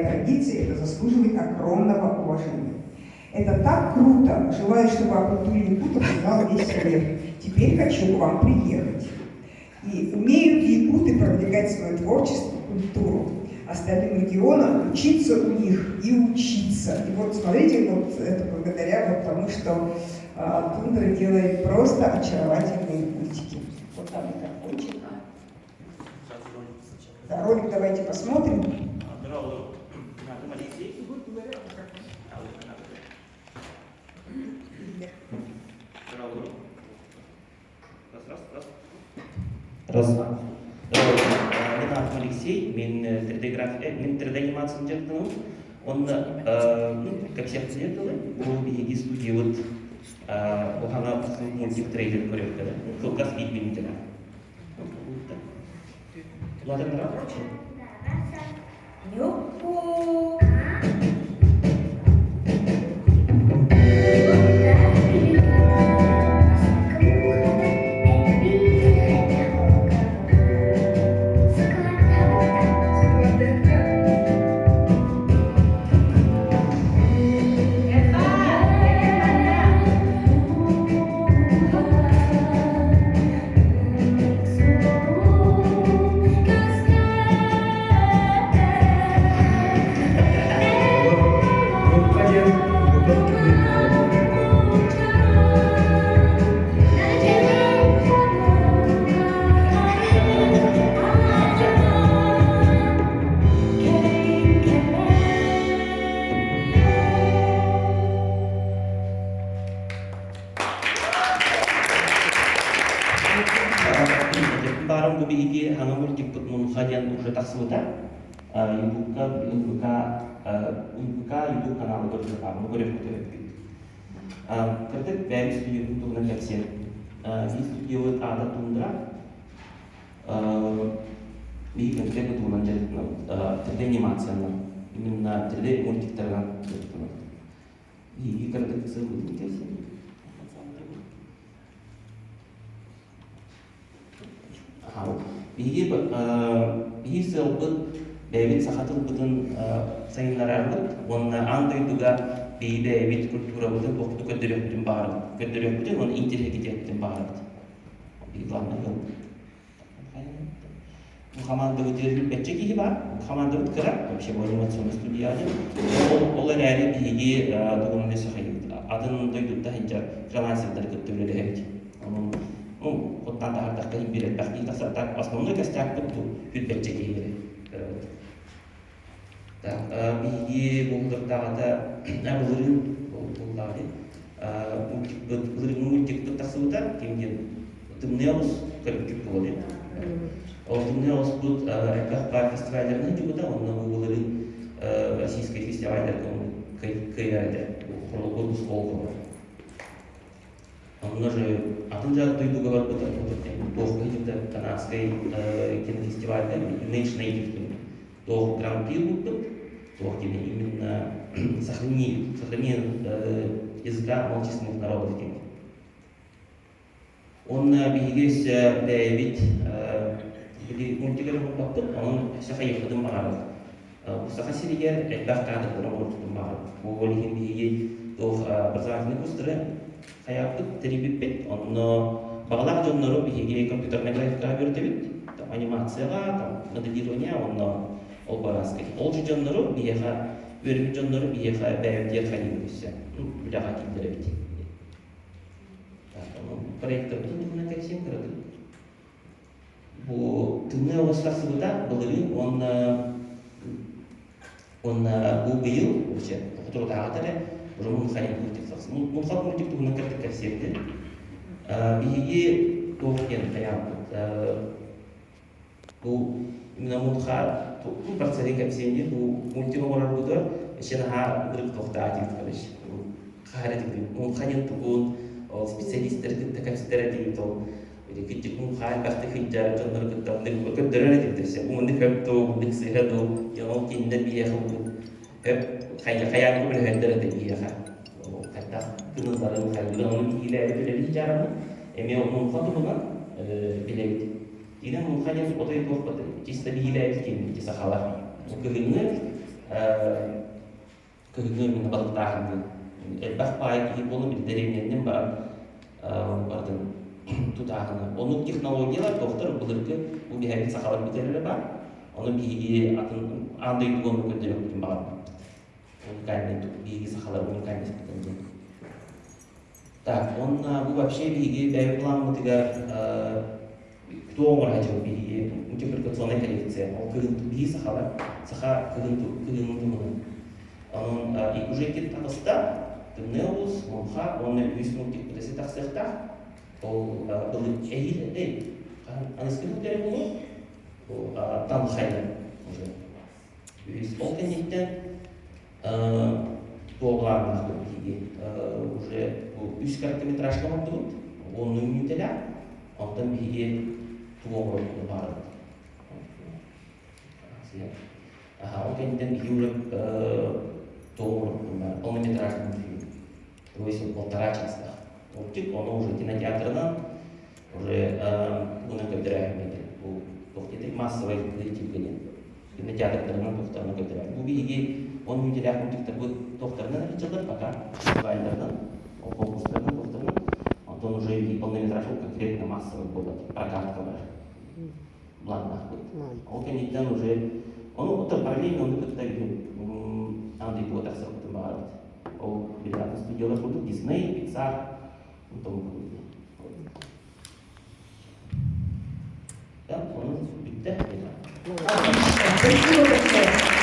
Традиции это заслуживает огромного уважения. Это так круто! Желаю, чтобы о культуре якутов узнал весь мир. Теперь хочу к вам приехать. И умеют якуты продвигать свое творчество, культуру. Остальным регионам учиться у них и учиться. И вот смотрите, вот это благодаря вот тому, что Тундра делает просто очаровательные мультики. Вот там микрофончик. Да, ролик давайте посмотрим. Раз. Мен аатым Алексей, мен 3D мен 3D анимацияны дьарыктанабын. Онно ну, как всех тылы, бу биһиги студиябыт ухаҥа мультик трейлер көрүөхтэрэ. Кылгас биир минутелаах. Улаатыннара. Ньукку. Муҥха диэн бутан Баарым бу биһиги хаҥа мультикпыт Мунха диэн уже тахсыбыта. Ютубка, НВК, НВК Ютуб каналыгар уже баар, көрүөхпүт эбиппит. Кырдык бэйэм студиябын туһунан кэпсиэм. Биир студиябыт аата Тундра. Биһиги конкретно туһунан дьарыктанабыт. 3D анимациянан, именно 3D мультиктарынан дьарыктанабыт. Биһиги кыратык сылбытын кэлсин. Биһиги биһиги сыалбыт бэйэбит саха тылбытын сайыннарарбыт уонна аан дойдуга биһиги бэйэбит культурабытын туохпутун көрдөрүөхпүтүн баҕарабыт. Көрдөрүөхпүтүн уонна интэриэһиргэтиэхпитин баҕарабыт. Биһиги главное ыалбыт. Бу хамаандабыт бэччэ киһи баар. Бу хамаандабыт кыра, вообще бу анимационный студия диэн. Ол, ол эрээри биһиги тугун сахайбыт. Атын дойдутта сылдьар фрилансердары кытта үлэлэһэбит. Онон ну, оттан таһардахха иһин биир элбэх киһи тахсар. Так, основной костякпыт бу бэччэ киһи эрэ. Так, биһиги буоллурдааҕыта былырыын буоллаҕа мультикпыт былырыыҥҥы мультикпыт тахсыбыта ким диэн Тымныы оҕус көрбүккүт буолуо диэн. Ол Тымныы оҕуспут элбэх баар фестивалларынан дьубута, онно бу былырыын российскай фестивалларга кыайар этэ. Хоролбут оскуола Онно же атын дьаат дойдуга барбыта, туох иһитэ канадскай кинофестивальга National Native туох гран-при ылбыппыт, туох диэн именно сохранение, сохранение языка малочисленных народов диэн. Уонна биһиги өссө бэйэбит били мультигар оҥорбоппут, онон өссө хайыахпытын баҕарабыт. Саха сиригэр элбэх кадрдары оҥорбутун баҕарабыт. Ол иһин биһиги туох образовательный курстары хайааппыт, тэрийбиппит. Онно баҕалаах дьоннору биһиги компьютернай графикаҕа үөрэтэбит. Там анимацияҕа, там моделирование, онно ол барааскай. Ол же дьоннору биһиэхэ, үөрэммит дьоннору биһиэхэ бэйэбитигэр хайыыбыт өссө. Үлэҕэ киллэрэбит. Проекторбытын туһунан кэпсиэм кыратык. Бу тымныы оҕус тахсыбыта былырыын уонна уонна бу быйыл вообще хотурутааҕыта эрэ уже Мунханин мультик тахсыбыт. Мунхан мультик туһунан кырдык кэпсиэбитин. Биһиги туох диэн хайаабыт Бу именно мунха бу парцелин кэпсиэн бу мультик оҥорорбутугар еще наһаа ынырык туохтаах диэбит короче. Хаһара диэбит мунха диэн тугун ол специалистары кытта кэпсэтэр диэбит ол кырдьык мунха элбэхтик сылдьар дьоннору кытта көрдөрөр этибит өссө умуннук хөп дуу умуннук сыыһа дуу диэн ол кинилэр биһиэхэ хөп хайаан көмөлөһөллөр этэ биһиэхэ хайдах гыналларын хайдах ону биһиилээбит үлэлии дьаарабыт эмиэ мунха туһунан билэбит Киинэ муҥха диэн отой туох чисто биһиилээбит киинэ сахалар. Кыһыҥҥы Кыһыҥҥы мин балыктааһын элбэх баай киһи буолан били дэриэбинэннэн баран бардым тутааһына. Оннук технологиялар туохтар былыргы бу биһиги сахалар бүтэрэрэ баар. Ону биһиги атын аан дойдуга оннук көрдөрүөхпүтүн баҕарбаппыт. Уникальный биһиги сахалар уникальностьпытын диэн. Так, уонна бу вообще биһиги бэйэ пламмытыгар кто оҥорочу биһиги мультипликационная коллекция. Ол кыһын биһиги сахалар, саха кыһын кыһынын туһунан. Онон уже икки таҕыста, Тымныы улус, Муҥха уонна үһүс мультик бүтэси тахсыахтаах. Ол былыр эһиил эй, аныскы күннэри буолуо, Танхайа уже. Үһүс ол кэнниттэн туоҕулааннаах биһиги уже үс короткометражка оҥордубут, уоннуу мүнүүтэлээх. Онтон биһиги тугу оҥоруохпутун баҕарабыт. Ол кэнниттэн биһиги уже тугу оҥоруохпутун баҕарабыт. Полнометражный мультфильм. То есть полтора частаах. Мультик, ону уже кинотеатрынан уже тугунан көрдөрөөһүҥҥэ бу туох диэтик массовай зрительгэ диэн кинотеатрдарынан туохтарынан көрдөрөр. Бу биһиги он мүнүүтэлээх мультиктарбыт туохтарынан сылдьаллар пока фестивальдарынан, ол конкурстарынан туохтарынан. Онтон уже и полнометражка конкретно массовый буолар, прокатка бар. Планнаахпыт. Ол кэнниттэн уже ону оттон параллельно ону кытта аан дойдуга тахсарбытын баҕарабыт. Ол били атын студиялар курдук Disney, Pixar, тому подобное.